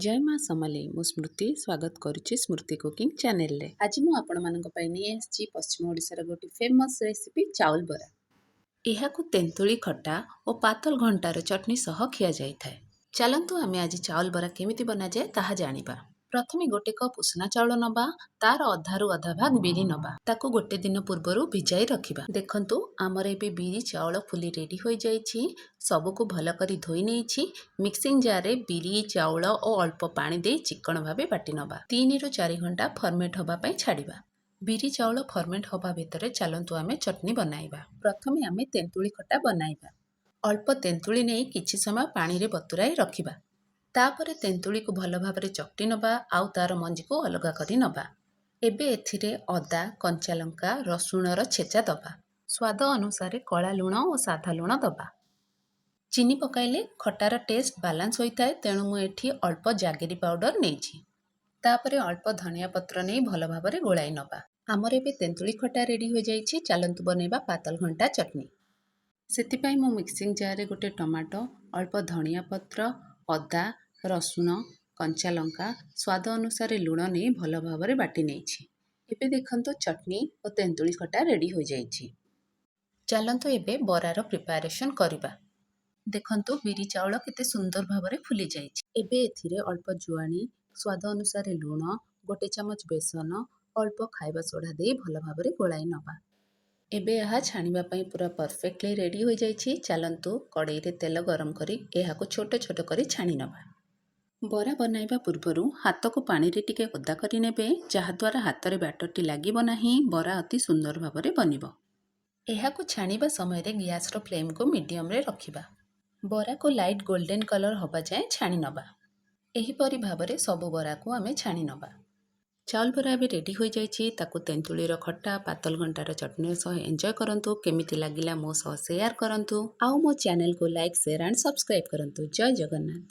ଜୟ ମା ସମଲେଇ। ମୁଁ ସ୍ମୃତି, ସ୍ୱାଗତ କରୁଛି ସ୍ମୃତି କୁକିଂ ଚ୍ୟାନେଲରେ। ଆଜି ମୁଁ ଆପଣମାନଙ୍କ ପାଇଁ ନେଇ ଆସିଛି ପଶ୍ଚିମ ଓଡ଼ିଶାର ଗୋଟେ ଫେମସ୍ ରେସିପି, ଚାଉଳ ବରା। ଏହାକୁ ତେନ୍ତୁଳି ଖଟା ଓ ପାତଲ ଘଣ୍ଟାର ଚଟଣି ସହ ଖିଆଯାଇଥାଏ। ଚାଲନ୍ତୁ, ଆମେ ଆଜି ଚାଉଳ ବରା କେମିତି ବନାଯାଏ ତାହା ଜାଣିବା। ପ୍ରଥମେ ଗୋଟେ କପ୍ ଉଷୁନା ଚାଉଳ ନେବା, ତାର ଅଧାରୁ ଅଧା ଭାଗ ବିରି ନେବା। ତାକୁ ଗୋଟେ ଦିନ ପୂର୍ବରୁ ଭିଜାଇ ରଖିବା। ଦେଖନ୍ତୁ, ଆମର ଏବେ ବିରି ଚାଉଳ ଫୁଲି ରେଡ଼ି ହୋଇଯାଇଛି। ସବୁକୁ ଭଲ କରି ଧୋଇ ନେଇଛି। ମିକ୍ସିଂ ଜାର୍ରେ ବିରି, ଚାଉଳ ଓ ଅଳ୍ପ ପାଣି ଦେଇ ଚିକ୍କଣ ଭାବେ ବାଟି ନେବା। 3ରୁ 4 ଘଣ୍ଟା ଫର୍ମେଣ୍ଟ ହେବା ପାଇଁ ଛାଡ଼ିବା। ବିରି ଚାଉଳ ଫର୍ମେଣ୍ଟ ହେବା ଭିତରେ ଚାଲନ୍ତୁ ଆମେ ଚଟଣି ବନାଇବା। ପ୍ରଥମେ ଆମେ ତେନ୍ତୁଳି ଖଟା ବନାଇବା। ଅଳ୍ପ ତେନ୍ତୁଳି ନେଇ କିଛି ସମୟ ପାଣିରେ ବତୁରାଇ ରଖିବା। ତାପରେ ତେନ୍ତୁଳିକୁ ଭଲ ଭାବରେ ଚକଟି ନେବା ଆଉ ତାର ମଞ୍ଜିକୁ ଅଲଗା କରି ନେବା। ଏବେ ଏଥିରେ ଅଦା, କଞ୍ଚା ଲଙ୍କା, ରସୁଣର ଛେଚା ଦେବା। ସ୍ୱାଦ ଅନୁସାରେ କଳା ଲୁଣ ଓ ସାଧା ଲୁଣ ଦେବା। ଚିନି ପକାଇଲେ ଖଟାର ଟେଷ୍ଟ ବାଲାନ୍ସ ହୋଇଥାଏ, ତେଣୁ ମୁଁ ଏଠି ଅଳ୍ପ ଜାଗେରୀ ପାଉଡ଼ର ନେଇଛି। ତାପରେ ଅଳ୍ପ ଧନିଆ ପତ୍ର ନେଇ ଭଲ ଭାବରେ ଗୋଳାଇ ନେବା। ଆମର ଏବେ ତେନ୍ତୁଳି ଖଟା ରେଡ଼ି ହୋଇଯାଇଛି। ଚାଲନ୍ତୁ ବନେଇବା ପାତଲ ଘଣ୍ଟା ଚଟଣି। ସେଥିପାଇଁ ମୁଁ ମିକ୍ସିଂ ଜାର୍ରେ ଗୋଟେ ଟମାଟୋ, ଅଳ୍ପ ଧନିଆ ପତ୍ର, ଅଦା, ରସୁଣ, କଞ୍ଚା ଲଙ୍କା, ସ୍ୱାଦ ଅନୁସାରେ ଲୁଣ ନେଇ ଭଲ ଭାବରେ ବାଟି ନେଇଛି। ଏବେ ଦେଖନ୍ତୁ, ଚଟଣି ଓ ତେନ୍ତୁଳି ଖଟା ରେଡ଼ି ହୋଇଯାଇଛି। ଚାଲନ୍ତୁ ଏବେ ବରାର ପ୍ରିପାରେସନ୍ କରିବା। ଦେଖନ୍ତୁ, ବିରି ଚାଉଳ କେତେ ସୁନ୍ଦର ଭାବରେ ଫୁଲି ଯାଇଛି। ଏବେ ଏଥିରେ ଅଳ୍ପ ଜୁଆଣି, ସ୍ୱାଦ ଅନୁସାରେ ଲୁଣ, ଗୋଟେ ଚାମଚ ବେସନ, ଅଳ୍ପ ଖାଇବା ସୋଢ଼ା ଦେଇ ଭଲ ଭାବରେ ଗୋଳାଇ ନେବା। ଏବେ ଏହା ଛାଣିବା ପାଇଁ ପୁରା ପରଫେକ୍ଟଲି ରେଡ଼ି ହୋଇଯାଇଛି। ଚାଲନ୍ତୁ କଡ଼େଇରେ ତେଲ ଗରମ କରି ଏହାକୁ ଛୋଟ ଛୋଟ କରି ଛାଣି ନେବା। ବରା ବନାଇବା ପୂର୍ବରୁ ହାତକୁ ପାଣିରେ ଟିକେ ଓଦା କରିନେବେ, ଯାହାଦ୍ୱାରା ହାତରେ ବ୍ୟାଟରଟି ଲାଗିବ ନାହିଁ, ବରା ଅତି ସୁନ୍ଦର ଭାବରେ ବନିବ। ଏହାକୁ ଛାଣିବା ସମୟରେ ଗ୍ୟାସ୍ର ଫ୍ଲେମ୍କୁ ମିଡ଼ିୟମରେ ରଖିବା। ବରାକୁ ଲାଇଟ୍ ଗୋଲ୍ଡେନ୍ କଲର୍ ହେବା ଯାଏଁ ଛାଣି ନେବା। ଏହିପରି ଭାବରେ ସବୁ ବରାକୁ ଆମେ ଛାଣି ନେବା। ଚାଉଳ ବରା ଏବେ ରେଡ଼ି ହୋଇଯାଇଛି। ତାକୁ ତେନ୍ତୁଳିର ଖଟା, ପାତଲ ଘଣ୍ଟାର ଚଟଣି ସହ ଏନ୍ଜୟ କରନ୍ତୁ। କେମିତି ଲାଗିଲା ମୋ ସହ ସେୟାର କରନ୍ତୁ ଆଉ ମୋ ଚ୍ୟାନେଲକୁ ଲାଇକ୍, ସେୟାର ଆଣ୍ଡ ସବସ୍କ୍ରାଇବ୍ କରନ୍ତୁ। ଜୟ ଜଗନ୍ନାଥ।